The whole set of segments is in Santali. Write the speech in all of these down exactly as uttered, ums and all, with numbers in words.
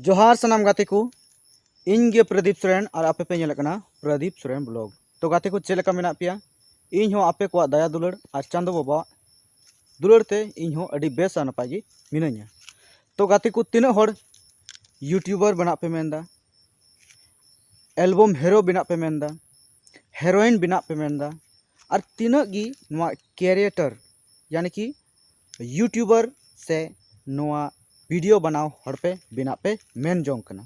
ᱡᱚᱦᱟᱨ ᱥᱟᱱᱟᱢ ᱜᱟᱛᱮ ᱠᱚ, ᱤᱧ ᱜᱮ ᱯᱨᱚᱫᱤᱯ ᱥᱚᱨᱮᱱ ᱟᱨ ᱟᱯᱮ ᱯᱮ ᱧᱮᱞᱮᱫ ᱠᱟᱱᱟ ᱯᱨᱚᱫᱤᱯ ᱥᱚᱨᱮᱱ ᱵᱞᱚᱜ᱾ ᱛᱚ ᱜᱟᱛᱮ ᱠᱚ, ᱪᱮᱫ ᱞᱮᱠᱟ ᱢᱮᱱᱟᱜ ᱯᱮᱭᱟ? ᱤᱧ ᱦᱚᱸ ᱟᱯᱮ ᱠᱚᱣᱟᱜ ᱫᱟᱭᱟ ᱫᱩᱞᱟᱹᱲ ᱟᱨ ᱪᱟᱸᱫᱚ ᱵᱟᱵᱟᱣᱟᱜ ᱫᱩᱞᱟᱹᱲ ᱛᱮ ᱤᱧ ᱦᱚᱸ ᱟᱹᱰᱤ ᱵᱮᱥ ᱟᱨ ᱱᱟᱯᱟᱭ ᱜᱮ ᱢᱤᱱᱟᱹᱧᱟ᱾ ᱛᱚ ᱜᱟᱛᱮ ᱠᱚ, ᱛᱤᱱᱟᱹᱜ ᱦᱚᱲ ᱭᱩᱴᱩᱵᱟᱨ ᱵᱮᱱᱟᱜ ᱯᱮ ᱢᱮᱱᱫᱟ, ᱮᱞᱵᱟᱢ ᱦᱤᱨᱳ ᱵᱮᱱᱟᱜ ᱯᱮ ᱢᱮᱱᱫᱟ, ᱦᱤᱨᱳᱭᱤᱱ ᱵᱮᱱᱟᱜ ᱯᱮ ᱢᱮᱱᱫᱟ, ᱟᱨ ᱛᱤᱱᱟᱹᱜ ᱜᱮ ᱱᱚᱣᱟ ᱠᱨᱤᱭᱮᱴᱟᱨ ᱭᱟᱱᱤ ᱠᱤ ᱭᱩᱴᱩᱵᱟᱨ ᱥᱮ ᱱᱚᱣᱟ ᱵᱷᱤᱰᱤᱭᱳ ᱵᱮᱱᱟᱣ ᱦᱚᱲ ᱯᱮ ᱵᱮᱱᱟᱜ ᱯᱮ ᱢᱮᱱ ᱡᱚᱝ ᱠᱟᱱᱟ᱾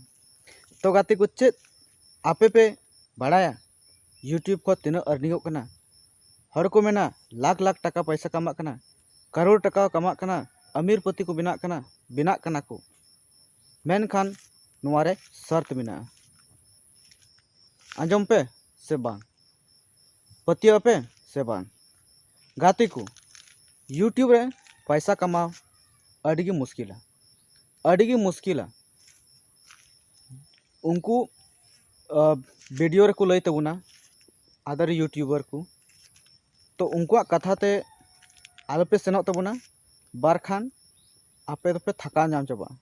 ᱛᱚ ᱜᱟᱛᱮ ᱠᱚ, ᱪᱮᱫ ᱟᱯᱮ ᱯᱮ ᱵᱟᱲᱟᱭᱟ ᱭᱩᱴᱩᱵᱽ ᱠᱷᱚᱱ ᱛᱤᱱᱟᱹᱜ ᱟᱨᱱᱤᱝᱚᱜ ᱠᱟᱱᱟ? ᱦᱚᱲ ᱠᱚ ᱢᱮᱱᱟ ᱞᱟᱠᱷ ᱞᱟᱠᱷ ᱴᱟᱠᱟ ᱯᱚᱭᱥᱟ ᱠᱟᱢᱟᱜ ᱠᱟᱱᱟ, ᱠᱟᱨᱳᱲ ᱴᱟᱠᱟ ᱠᱟᱢᱟᱜ ᱠᱟᱱᱟ, ᱟᱢᱤᱨ ᱯᱚᱛᱤ ᱠᱚ ᱵᱮᱱᱟᱜ ᱠᱟᱱᱟ, ᱵᱮᱱᱟᱜ ᱠᱟᱱᱟ ᱠᱚ᱾ ᱢᱮᱱᱠᱷᱟᱱ ᱱᱚᱣᱟ ᱨᱮ ᱥᱟᱨᱛ ᱢᱮᱱᱟᱜᱼᱟ᱾ ᱟᱸᱡᱚᱢ ᱯᱮ ᱥᱮ ᱵᱟᱝ? ᱯᱟᱹᱛᱭᱟᱹᱣ ᱟᱯᱮ ᱥᱮ ᱵᱟᱝ? ᱜᱟᱛᱮ ᱠᱚ, ᱭᱩᱴᱩᱵᱽ ᱨᱮ ᱯᱚᱭᱥᱟ ᱠᱟᱢᱟᱣ ᱟᱹᱰᱤ ᱜᱮ ᱢᱩᱥᱠᱤᱞᱟ, ᱟᱹᱰᱤ ᱜᱮ ᱢᱩᱥᱠᱤᱞᱟ᱾ ᱩᱱᱠᱩ ᱵᱷᱤᱰᱤᱭᱳ ᱨᱮᱠᱚ ᱞᱟᱹᱭ ᱛᱟᱵᱚᱱᱟ ᱟᱫᱟᱨ ᱭᱩᱴᱩᱵᱟᱨ ᱠᱚ, ᱛᱚ ᱩᱱᱠᱩᱣᱟᱜ ᱠᱟᱛᱷᱟ ᱛᱮ ᱟᱞᱚᱯᱮ ᱥᱮᱱᱚᱜ ᱛᱟᱵᱚᱱᱟ, ᱵᱟᱨᱠᱷᱟᱱ ᱟᱯᱮ ᱫᱚᱯᱮ ᱛᱷᱟᱠᱟᱣ ᱧᱟᱢ ᱪᱟᱵᱟᱜᱼᱟ᱾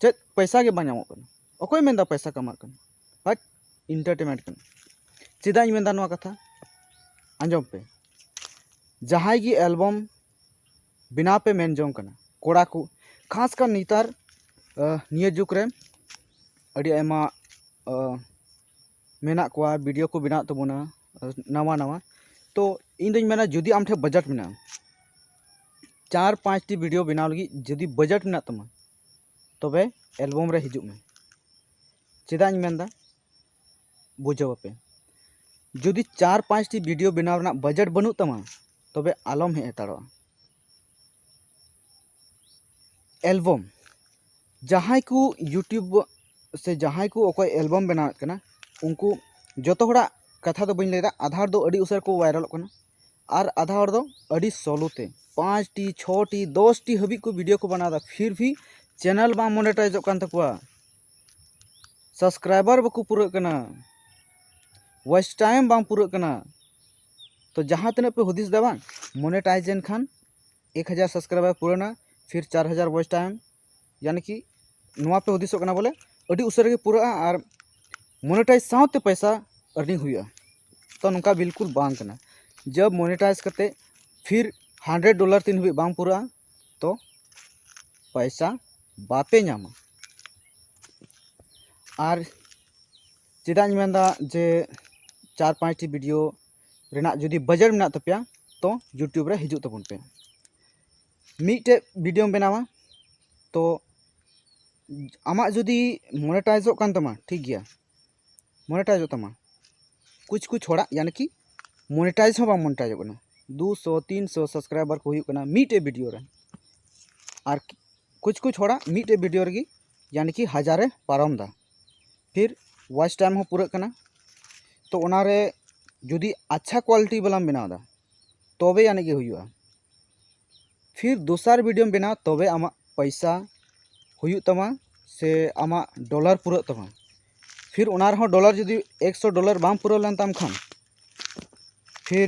ᱪᱮᱫ ᱯᱚᱭᱥᱟ ᱜᱮ ᱵᱟᱝ ᱧᱟᱢᱚᱜ ᱠᱟᱱᱟ, ᱚᱠᱚᱭ ᱢᱮᱱᱫᱟ ᱯᱚᱭᱥᱟ ᱠᱟᱢᱟᱜ ᱠᱟᱱᱟ? ᱦᱟᱴ, ᱤᱱᱴᱟᱨᱴᱮᱱᱢᱮᱱᱴ ᱠᱟᱱᱟ᱾ ᱪᱮᱫᱟᱜ ᱤᱧ ᱢᱮᱱᱫᱟ ᱱᱚᱣᱟ ᱠᱟᱛᱷᱟ? ᱟᱸᱡᱚᱢ ᱯᱮ, ᱡᱟᱦᱟᱸᱭ ᱜᱮ ᱮᱞᱵᱟᱢ ᱵᱮᱱᱟᱣ ᱯᱮ ᱢᱮᱱ ᱡᱚᱝ ᱠᱟᱱᱟ, ᱠᱚᱲᱟ ᱠᱚ, ᱠᱷᱟᱥ ᱠᱟᱨ ᱱᱮᱛᱟᱨ ᱟᱦ, ᱱᱤᱭᱟᱹ ᱡᱩᱜᱽ ᱨᱮ ᱟᱹᱰᱤ ᱟᱭᱢᱟ ᱟᱦ, ᱢᱮᱱᱟᱜ ᱠᱚᱣᱟ, ᱵᱷᱤᱰᱤᱭᱳ ᱠᱚ ᱵᱮᱱᱟᱣᱮᱫ ᱛᱟᱵᱚᱱᱟ ᱟᱦ, ᱱᱟᱣᱟ ᱱᱟᱣᱟ᱾ ᱛᱚ ᱤᱧ ᱫᱩᱧ ᱢᱮᱱᱟ, ᱡᱩᱫᱤ ᱟᱢ ᱴᱷᱮᱱ ᱵᱟᱡᱮᱴ ᱢᱮᱱᱟᱜᱼᱟ, ᱪᱟᱨ ᱯᱟᱸᱪᱴᱤ ᱵᱷᱤᱰᱤᱭᱳ ᱵᱮᱱᱟᱣ ᱞᱟᱹᱜᱤᱫ ᱡᱩᱫᱤ ᱵᱟᱡᱮᱴ ᱢᱮᱱᱟᱜ ᱛᱟᱢᱟ, ᱛᱚᱵᱮ ᱮᱞᱵᱟᱢ ᱨᱮ ᱦᱤᱡᱩᱜ ᱢᱮ᱾ ᱪᱮᱫᱟᱜ ᱤᱧ ᱢᱮᱱᱫᱟ, ᱵᱩᱡᱷᱟᱹᱣ ᱟᱯᱮ, ᱡᱩᱫᱤ ᱪᱟᱨ ᱯᱟᱸᱪᱴᱤ ᱵᱷᱤᱰᱤᱭᱳ ᱵᱮᱱᱟᱣ ᱨᱮᱱᱟᱜ ᱵᱟᱡᱮᱴ ᱵᱟᱹᱱᱩᱜ ᱛᱟᱢᱟ, ᱛᱚᱵᱮ ᱟᱞᱚᱢ ᱦᱮᱡ ᱦᱟᱛᱟᱲᱚᱜᱼᱟ᱾ ᱮᱞᱵᱟᱢ, ᱡᱟᱦᱟᱸᱭ ᱠᱚ ᱭᱩᱴᱩᱵᱽ ᱥᱮ ᱡᱟᱦᱟᱸᱭ ᱠᱚ ᱚᱠᱚᱭ ᱮᱞᱵᱟᱢ ᱵᱮᱱᱟᱣᱮᱫ ᱠᱟᱱᱟ, ᱩᱱᱠᱩ ᱡᱚᱛᱚ ᱦᱚᱲᱟᱜ ᱠᱟᱛᱷᱟ ᱫᱚ ᱵᱟᱹᱧ ᱞᱟᱹᱭᱫᱟ, ᱟᱫᱷᱟ ᱦᱚᱲ ᱫᱚ ᱟᱹᱰᱤ ᱩᱥᱟᱹᱨᱟ ᱠᱚ ᱵᱷᱟᱭᱨᱟᱞᱚᱜ ᱠᱟᱱᱟ ᱟᱨ ᱟᱫᱷᱟ ᱦᱚᱲ ᱫᱚ ᱟᱹᱰᱤ ᱥᱞᱳ ᱛᱮ, ᱯᱟᱸᱪᱴᱤ, ᱪᱷᱚᱴᱤ, ᱫᱚᱥᱴᱤ ᱦᱟᱹᱵᱤᱡ ᱠᱚ ᱵᱷᱤᱰᱤᱭᱳ ᱠᱚ ᱵᱮᱱᱟᱣᱫᱟ, ᱯᱷᱤᱨ ᱵᱷᱤ ᱪᱮᱱᱮᱞ ᱵᱟᱝ ᱢᱚᱱᱮᱴᱟᱭᱤᱡᱚᱜ ᱠᱟᱱ ᱛᱟᱠᱚᱣᱟ, ᱥᱟᱵᱥᱠᱨᱟᱭᱵᱟᱨ ᱵᱟᱠᱚ ᱯᱩᱨᱟᱹᱜ ᱠᱟᱱᱟ, ᱣᱟᱪ ᱴᱟᱭᱤᱢ ᱵᱟᱝ ᱯᱩᱨᱟᱹᱜ ᱠᱟᱱᱟ᱾ ᱛᱚ ᱡᱟᱦᱟᱸ ᱛᱤᱱᱟᱹᱜ ᱯᱮ ᱦᱩᱫᱤᱥ ᱫᱟ ᱵᱟᱝ, ᱢᱚᱱᱮᱴᱟᱭᱤᱡᱽ ᱮᱱ ᱠᱷᱟᱱ ᱮᱠ ᱦᱟᱡᱟᱨ ᱥᱟᱵᱥᱠᱨᱟᱭᱵᱟᱨ ᱯᱩᱨᱟᱹᱣᱱᱟ, ᱯᱷᱤᱨ ᱪᱟᱨ ᱦᱟᱡᱟᱨ ᱣᱟᱪ ᱴᱟᱭᱤᱢ, ᱭᱟᱱᱤ ᱠᱤ ᱱᱚᱣᱟ ᱯᱮ ᱦᱩᱫᱤᱥᱚᱜ ᱠᱟᱱᱟ ᱵᱚᱞᱮ ᱟᱹᱰᱤ ᱩᱥᱟᱹᱨᱟ ᱜᱮ ᱯᱩᱨᱟᱹᱜᱼᱟ ᱟᱨ ᱢᱚᱱᱮᱴᱟᱭᱤᱡᱽ ᱥᱟᱶᱛᱮ ᱯᱚᱭᱥᱟ ᱟᱨᱱᱤᱝ ᱦᱩᱭᱩᱜᱼᱟ᱾ ᱛᱚ ᱱᱚᱝᱠᱟ ᱵᱤᱞᱠᱩᱞ ᱵᱟᱝ ᱠᱟᱱᱟ᱾ ᱡᱟᱵ ᱢᱚᱱᱮᱴᱟᱭᱤᱡᱽ ᱠᱟᱛᱮ ᱯᱷᱤᱨ ᱦᱟᱱᱰᱨᱮᱰ ᱰᱚᱞᱟᱨ ᱛᱤᱱ ᱦᱟᱹᱵᱤᱡ ᱵᱟᱝ ᱯᱩᱨᱟᱹᱜᱼᱟ, ᱛᱚ ᱯᱚᱭᱥᱟ ᱵᱟᱯᱮ ᱧᱟᱢᱟ᱾ ᱟᱨ ᱪᱮᱫᱟᱜ ᱤᱧ ᱢᱮᱱᱫᱟ ᱡᱮ ᱪᱟᱨ ᱯᱟᱸᱪᱴᱤ ᱵᱷᱤᱰᱤᱭᱳ ᱨᱮᱱᱟᱜ ᱡᱩᱫᱤ ᱵᱟᱡᱮᱴ ᱢᱮᱱᱟᱜ ᱛᱟᱯᱮᱭᱟ, ᱛᱚ YouTube ᱨᱮ ᱦᱤᱡᱩᱜ ᱛᱟᱵᱚᱱ ᱯᱮ᱾ ᱢᱤᱫᱴᱮᱡ ᱵᱷᱤᱰᱤᱭᱳᱢ ᱵᱮᱱᱟᱣᱟ, ᱛᱚ ᱟᱢᱟᱜ ᱡᱩᱫᱤ ᱢᱚᱱᱮᱴᱟᱭᱤᱡᱚᱜ ᱠᱟᱱ ᱛᱟᱢᱟ, ᱴᱷᱤᱠ ᱜᱮᱭᱟ, ᱢᱚᱱᱮᱴᱟᱭᱤᱡᱚᱜ ᱛᱟᱢᱟ, ᱠᱩᱪ ᱠᱩᱪ ᱦᱚᱲᱟᱜ ᱭᱟᱱᱤ ᱠᱤ ᱢᱚᱱᱮᱴᱟᱭᱤᱡᱽ ᱦᱚᱸ ᱵᱟᱝ ᱢᱚᱱᱮᱴᱟᱭᱤᱡᱚᱜ ᱠᱟᱱᱟ᱾ ᱫᱩᱥᱚ ᱛᱤᱱᱥᱚ ᱥᱟᱵᱥᱠᱨᱟᱭᱵᱟᱨ ᱠᱚ ᱦᱩᱭᱩᱜ ᱠᱟᱱᱟ ᱢᱤᱫᱴᱮᱡ ᱵᱷᱤᱰᱤᱭᱳ ᱨᱮ, ᱟᱨ ᱠᱩᱪ ᱠᱩᱪ ᱦᱚᱲᱟᱜ ᱢᱤᱫᱴᱮᱡ ᱵᱷᱤᱰᱤᱭᱳ ᱨᱮᱜᱮ ᱭᱟᱱᱤ ᱠᱤ ᱦᱟᱡᱟᱨᱮ ᱯᱟᱨᱚᱢ ᱮᱫᱟ, ᱯᱷᱤᱨ ᱣᱟᱪ ᱴᱟᱭᱤᱢ ᱦᱚᱸ ᱯᱩᱨᱟᱹᱜ ᱠᱟᱱᱟ᱾ ᱛᱚ ᱚᱱᱟᱨᱮ ᱡᱩᱫᱤ ᱟᱪᱪᱷᱟ ᱠᱳᱣᱟᱞᱤᱴᱤ ᱵᱟᱞᱟᱢ ᱵᱮᱱᱟᱣ ᱮᱫᱟ, ᱛᱚᱵᱮ ᱟᱹᱱᱤᱡ ᱜᱮ ᱦᱩᱭᱩᱜᱼᱟ᱾ ᱯᱷᱤᱨ ᱫᱚᱥᱟᱨ ᱵᱷᱤᱰᱤᱭᱳᱢ ᱵᱮᱱᱟᱣᱟ, ᱛᱚᱵᱮ ᱟᱢᱟᱜ ᱯᱚᱭᱥᱟ ᱦᱩᱭᱩᱜ ᱛᱟᱢᱟ ᱥᱮ ᱟᱢᱟᱜ ᱰᱚᱞᱟᱨ ᱯᱩᱨᱟᱹᱜ ᱛᱟᱢᱟ᱾ ᱯᱷᱤᱨ ᱚᱱᱟ ᱨᱮᱦᱚᱸ ᱰᱚᱞᱟᱨ ᱡᱩᱫᱤ ᱮᱠᱥᱚ ᱰᱚᱞᱟᱨ ᱵᱟᱝ ᱯᱩᱨᱟᱹᱣ ᱞᱮᱱ ᱛᱟᱢ ᱠᱷᱟᱱ, ᱯᱷᱤᱨ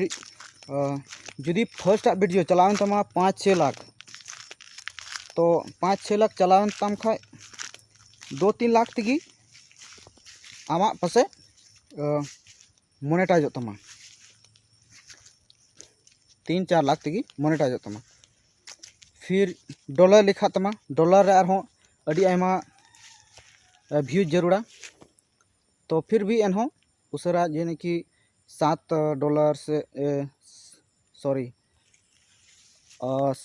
ᱡᱩᱫᱤ ᱯᱷᱟᱨᱥᱴ ᱟᱜ ᱵᱷᱤᱰᱤᱭᱳ ᱪᱟᱞᱟᱣᱮᱱ ᱛᱟᱢᱟ ᱯᱟᱸᱪ ᱪᱷᱮ ᱞᱟᱠᱷ, ᱛᱚ ᱯᱟᱸᱪ ᱪᱷᱮ ᱞᱟᱠᱷ ᱪᱟᱞᱟᱣᱮᱱ ᱛᱟᱢ ᱠᱷᱟᱡ ᱫᱩ ᱛᱤᱱ ᱞᱟᱠᱷ ᱛᱮᱜᱮ ᱟᱢᱟᱜ ᱯᱟᱥᱮᱡ ᱢᱚᱱᱮᱴᱟᱭᱤᱡᱚᱜ ᱛᱟᱢᱟ, ᱛᱤᱱ ᱪᱟᱨ ᱞᱟᱠᱷ ᱛᱮᱜᱮ ᱢᱚᱱᱮᱴᱟᱭᱤᱡᱚᱜ ᱛᱟᱢᱟ᱾ ᱯᱷᱤᱨ ᱰᱚᱞᱟᱨ ᱞᱮᱠᱷᱟᱜ ᱛᱟᱢᱟ, ᱰᱚᱞᱟᱨ ᱨᱮ ᱟᱨᱦᱚᱸ ᱟᱹᱰᱤ ᱟᱭᱢᱟ ᱵᱷᱤᱭᱩᱡᱽ ᱡᱟᱹᱨᱩᱲᱟ᱾ ᱛᱚ ᱯᱷᱤᱨ ᱵᱷᱤ ᱮᱱᱦᱚᱸ ᱩᱥᱟᱹᱨᱟ ᱡᱮ ᱱᱟᱠᱤ ᱥᱟᱛ ᱰᱚᱞᱟᱨ ᱥᱮ ᱥᱚᱨᱤ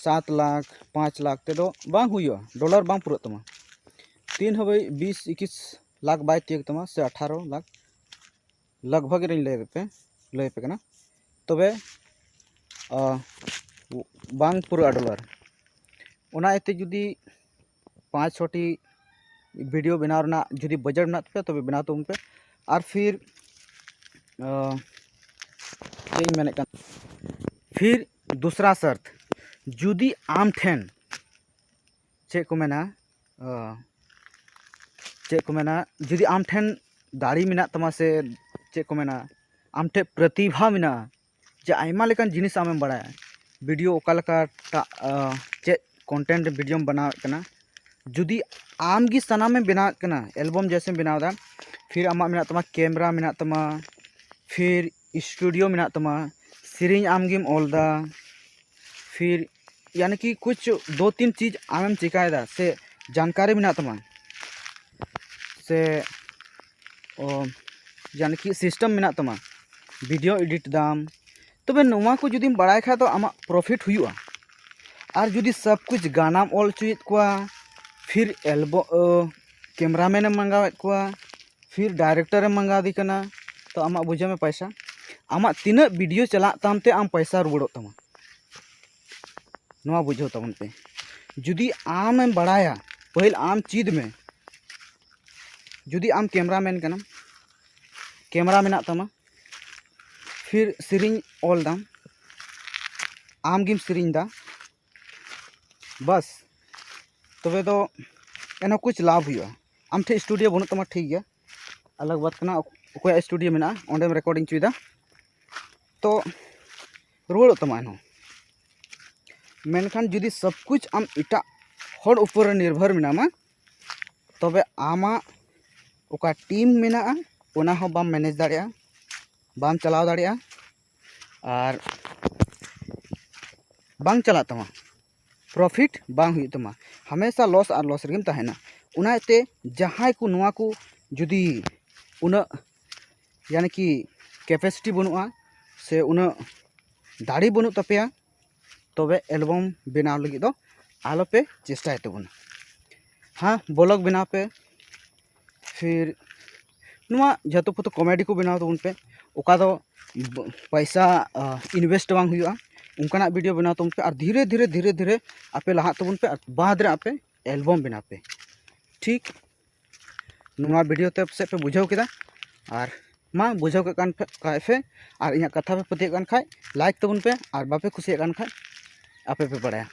ᱥᱟᱛ ᱞᱟᱠᱷ ᱯᱟᱸᱪ ᱞᱟᱠᱷ ᱛᱮᱫᱚ ᱵᱟᱝ ᱦᱩᱭᱩᱜᱼᱟ, ᱰᱚᱞᱟᱨ ᱵᱟᱝ ᱯᱩᱨᱟᱹᱜ ᱛᱟᱢᱟ᱾ ᱛᱤᱱ ᱦᱟᱹᱵᱤᱡ ᱵᱤᱥ ᱮᱠᱤᱥ ᱞᱟᱠᱷ ᱵᱟᱭ ᱛᱤᱭᱳᱜ ᱛᱟᱢᱟ ᱥᱮ ᱟᱴᱷᱟᱨᱚ ᱞᱟᱠᱷ ᱞᱟᱜᱽ ᱵᱷᱟᱜᱽ ᱨᱤᱧ ᱞᱟᱹᱭ ᱟᱯᱮ ᱞᱟᱹᱭ ᱟᱯᱮ ᱠᱟᱱᱟ᱾ ᱛᱚᱵᱮ ᱵᱟᱝ ᱯᱩᱨᱟᱹᱜᱼᱟ ᱰᱚᱞᱟᱨ᱾ ᱚᱱᱟ ᱤᱭᱟᱹᱛᱮ ᱡᱩᱫᱤ ᱯᱟᱸᱪ ᱪᱷᱚᱴᱤ ᱵᱷᱤᱰᱤᱭᱳ ᱵᱮᱱᱟᱣ ᱨᱮᱱᱟᱜ ᱡᱩᱫᱤ ᱵᱟᱡᱮᱴ ᱢᱮᱱᱟᱜ ᱛᱟᱯᱮᱭᱟ, ᱛᱚᱵᱮ ᱵᱮᱱᱟᱣ ᱛᱟᱵᱚᱱ ᱯᱮ᱾ ᱟᱨ ᱯᱷᱤᱨ ᱪᱮᱫ ᱤᱧ ᱢᱮᱱᱮᱫ ᱠᱟᱱ, ᱯᱷᱤᱨ ᱫᱩᱥᱨᱟ ᱥᱟᱨᱛ, ᱡᱩᱫᱤ ᱟᱢ ᱴᱷᱮᱱ ᱪᱮᱫ ᱠᱚ ᱢᱮᱱᱟ, ᱪᱮᱫ ᱠᱚ ᱢᱮᱱᱟ, ᱡᱩᱫᱤ ᱟᱢ ᱴᱷᱮᱱ ᱫᱟᱲᱮ ᱢᱮᱱᱟᱜ ᱛᱟᱢᱟ ᱥᱮ ᱪᱮᱫ ᱠᱚ ᱢᱮᱱᱟ, ᱟᱢ ᱴᱷᱮᱱ ᱯᱨᱚᱛᱤᱵᱷᱟ ᱢᱮᱱᱟᱜᱼᱟ, ᱡᱮ ᱟᱭᱢᱟ ᱞᱮᱠᱟᱱ ᱡᱤᱱᱤᱥ ᱟᱢᱮᱢ ᱵᱟᱲᱟᱭᱟ, ᱵᱷᱤᱰᱤᱭᱳ ᱚᱠᱟ ᱞᱮᱠᱟᱴᱟᱜ ᱪᱮᱫ ᱠᱚᱱᱴᱮᱱᱴ ᱵᱷᱤᱰᱤᱭᱳᱢ ᱵᱮᱱᱟᱣᱮᱫ ᱠᱟᱱᱟ, ᱡᱩᱫᱤ ᱟᱢ ᱜᱮ ᱥᱟᱱᱟᱢᱮᱢ ᱵᱮᱱᱟᱣᱮᱫ ᱠᱟᱱᱟ, ᱮᱞᱵᱟᱢ ᱡᱮᱭᱥᱮᱢ ᱵᱮᱱᱟᱣ ᱮᱫᱟ, ᱯᱷᱤᱨ ᱟᱢᱟᱜ ᱢᱮᱱᱟᱜ ᱛᱟᱢᱟ, ᱠᱮᱢᱨᱟ ᱢᱮᱱᱟᱜ ᱛᱟᱢᱟ, ᱯᱷᱤᱨ ᱥᱴᱩᱰᱤᱭᱳ ᱢᱮᱱᱟᱜ ᱛᱟᱢᱟ, ᱥᱮᱨᱮᱧ ᱟᱢ ᱜᱮᱢ ᱚᱞ ᱮᱫᱟ, ᱯᱷᱤᱨ ᱭᱟᱱᱤ ᱠᱤ ᱠᱩᱪ ᱫᱳ ᱛᱤᱱ ᱪᱤᱡᱽ ᱟᱢᱮᱢ ᱪᱮᱠᱟᱭᱮᱫᱟ, ᱥᱮ ᱡᱟᱱᱠᱟᱨᱤ ᱢᱮᱱᱟᱜ ᱛᱟᱢᱟ, ᱥᱮ ᱚ, ᱭᱟᱱᱤ ᱠᱤ ᱥᱤᱥᱴᱮᱢ ᱢᱮᱱᱟᱜ ᱛᱟᱢᱟ, ᱵᱷᱤᱰᱤᱭᱳ ᱮᱰᱤᱴ ᱫᱟᱢ, ᱛᱚᱵᱮ ᱱᱚᱣᱟ ᱠᱚ ᱡᱩᱫᱤᱢ ᱵᱟᱲᱟᱭ ᱠᱷᱟᱡ ᱫᱚ ᱟᱢᱟᱜ ᱯᱨᱚᱯᱷᱤᱴ ᱦᱩᱭᱩᱜᱼᱟ᱾ ᱟᱨ ᱡᱩᱫᱤ ᱥᱚᱵ ᱠᱩᱪ ᱜᱟᱱᱟᱢ ᱚᱞ ᱦᱚᱪᱚᱭᱮᱫ ᱠᱚᱣᱟ, ᱯᱷᱤᱨ ᱮᱞᱵᱚ ᱠᱮᱢᱨᱟᱢᱮᱱ ᱮᱢ ᱢᱟᱸᱜᱟᱣᱮᱫ ᱠᱚᱣᱟ, ᱯᱷᱤᱨ ᱰᱟᱭᱨᱮᱠᱴᱚᱨ ᱮᱢ ᱢᱟᱸᱜᱟᱣᱫᱮ ᱠᱟᱱᱟ, ᱛᱚ ᱟᱢᱟᱜ ᱵᱩᱡᱷᱟᱹᱣ ᱢᱮ ᱯᱚᱭᱥᱟ, ᱟᱢᱟᱜ ᱛᱤᱱᱟᱹᱜ ᱵᱷᱤᱰᱤᱭᱳ ᱪᱟᱞᱟᱜ ᱛᱟᱢ ᱛᱮ ᱟᱢ ᱯᱚᱭᱥᱟ ᱨᱩᱣᱟᱹᱲᱚᱜ ᱛᱟᱢᱟ᱾ ᱱᱚᱣᱟ ᱵᱩᱡᱷᱟᱹᱣ ᱛᱟᱵᱚᱱ ᱯᱮ, ᱡᱩᱫᱤ ᱟᱢᱮᱢ ᱵᱟᱲᱟᱭᱟ, ᱯᱟᱹᱦᱤᱞ ᱟᱢ ᱪᱮᱫ ᱢᱮ᱾ ᱡᱩᱫᱤ ᱟᱢ ᱠᱮᱢᱨᱟᱢᱮᱱ ᱠᱟᱱᱟᱢ, ᱠᱮᱢᱨᱟ ᱢᱮᱱᱟᱜ ᱛᱟᱢᱟ, ᱯᱷᱤᱨ ᱥᱮᱨᱮᱧ ᱚᱞ ᱫᱟᱢ, ᱟᱢ ᱜᱮᱢ ᱥᱮᱨᱮᱧ ᱫᱟ, ᱵᱟᱥ, ᱛᱚᱵᱮ ᱫᱚ ᱮᱱᱦᱚᱸ ᱠᱩᱪ ᱞᱟᱵᱷ ᱦᱩᱭᱩᱜᱼᱟ᱾ ᱟᱢ ᱴᱷᱮᱱ ᱥᱴᱩᱰᱤᱭᱳ ᱵᱟᱹᱱᱩᱜ ᱛᱟᱢᱟ, ᱴᱷᱤᱠ ᱜᱮᱭᱟ, ᱟᱞᱟᱜᱽ ᱵᱟᱛ ᱠᱟᱱᱟ, ᱚᱠᱚᱭᱟᱜ ᱥᱴᱩᱰᱤᱭᱳ ᱢᱮᱱᱟᱜᱼᱟ, ᱚᱸᱰᱮᱢ ᱨᱮᱠᱚᱨᱰᱤᱝ ᱦᱚᱪᱚᱭᱮᱫᱟ, ᱛᱚ ᱨᱩᱣᱟᱹᱲᱚᱜ ᱛᱟᱢᱟ ᱮᱱᱦᱚᱸ᱾ ᱢᱮᱱᱠᱷᱟᱱ ᱡᱩᱫᱤ ᱥᱚᱵ ᱠᱩᱪ ᱟᱢ ᱮᱴᱟᱜ ᱦᱚᱲ ᱩᱯᱚᱨ ᱨᱮ ᱱᱤᱨᱵᱷᱚᱨ ᱢᱮᱱᱟᱢᱟ, ᱛᱚᱵᱮ ᱟᱢᱟᱜ ᱚᱠᱟ ᱴᱤᱢ ᱢᱮᱱᱟᱜᱼᱟ, ᱚᱱᱟ ᱦᱚᱸ ᱵᱟᱢ ᱢᱮᱱᱮᱡᱽ ᱫᱟᱲᱮᱭᱟᱜᱼᱟ, ᱵᱟᱢ ᱪᱟᱞᱟᱣ ᱫᱟᱲᱮᱭᱟᱜᱼᱟ, ᱟᱨ ᱵᱟᱝ ᱪᱟᱞᱟᱜ ᱛᱟᱢᱟ, ᱯᱨᱚᱯᱷᱤᱴ ᱵᱟᱝ ᱦᱩᱭᱩᱜ ᱛᱟᱢᱟ, ᱦᱟᱢᱮᱥᱟ ᱞᱚᱥ ᱟᱨ ᱞᱚᱥ ᱨᱮᱜᱮᱢ ᱛᱟᱦᱮᱱᱟ᱾ ᱚᱱᱟ ᱤᱭᱟᱹᱛᱮ ᱡᱟᱦᱟᱸᱭ ᱠᱚ ᱱᱚᱣᱟ ᱠᱚ ᱡᱩᱫᱤ ᱩᱱᱟᱹᱜ ᱭᱟᱱᱤ ᱠᱤ ᱠᱮᱯᱮᱥᱤᱴᱤ ᱵᱟᱹᱱᱩᱜᱼᱟ, ᱥᱮ ᱩᱱᱟᱹᱜ ᱫᱟᱲᱮ ᱵᱟᱹᱱᱩᱜ ᱛᱟᱯᱮᱭᱟ, ᱛᱚᱵᱮ ᱮᱞᱵᱟᱢ ᱵᱮᱱᱟᱣ ᱞᱟᱹᱜᱤᱫ ᱫᱚ ᱟᱞᱚᱯᱮ ᱪᱮᱥᱴᱟᱭ ᱛᱟᱵᱚᱱᱟ᱾ ᱦᱮᱸ, ᱵᱞᱚᱜ ᱵᱮᱱᱟᱣ ᱯᱮ, ᱯᱷᱤᱨ ᱱᱚᱣᱟ ᱡᱷᱟᱹᱛᱩ ᱯᱷᱟᱹᱛᱩ ᱠᱚᱢᱮᱰᱤ ᱠᱚ ᱵᱮᱱᱟᱣ ᱛᱟᱵᱚᱱ ᱯᱮ, ᱚᱠᱟ ᱫᱚ ᱯᱚᱭᱥᱟ ᱤᱱᱵᱷᱮᱥᱴ ᱵᱟᱝ ᱦᱩᱭᱩᱜᱼᱟ, ᱚᱱᱠᱟᱱᱟᱜ ᱵᱷᱤᱰᱤᱭᱳ ᱵᱮᱱᱟᱣ ᱛᱟᱵᱚᱱ ᱯᱮ᱾ ᱟᱨ ᱫᱷᱤᱨᱮ ᱫᱷᱤᱨᱮ ᱫᱷᱤᱨᱮ ᱫᱷᱤᱨᱮ ᱟᱯᱮ ᱞᱟᱦᱟᱜ ᱛᱟᱵᱚᱱ ᱯᱮ, ᱟᱨ ᱵᱟᱫᱽ ᱨᱮ ᱟᱯᱮ ᱮᱞᱵᱟᱢ ᱵᱮᱱᱟᱣ ᱯᱮ᱾ ᱴᱷᱤᱠ ᱱᱚᱣᱟ ᱵᱷᱤᱰᱤᱭᱳ ᱛᱮ ᱯᱟᱥᱮᱡ ᱯᱮ ᱵᱩᱡᱷᱟᱹᱣ ᱠᱮᱫᱟ᱾ ᱟᱨ ᱢᱟ, ᱵᱩᱡᱷᱟᱹᱣ ᱠᱮᱫ ᱠᱟᱱ ᱯᱮ, ᱠᱷᱟᱡ ᱯᱮ, ᱟᱨ ᱤᱧᱟᱹᱜ ᱠᱟᱛᱷᱟ ᱯᱮ ᱯᱟᱹᱛᱭᱟᱹᱜ ᱠᱟᱱ ᱠᱷᱟᱡ, ᱞᱟᱭᱤᱠ ᱛᱟᱵᱚᱱ ᱯᱮ, ᱟᱨ ᱵᱟᱯᱮ ᱠᱩᱥᱤᱭᱟᱜ ᱠᱟᱱ ᱠᱷᱟᱡ ᱟᱯᱮ ᱯᱮ ᱵᱟᱲᱟᱭᱟ᱾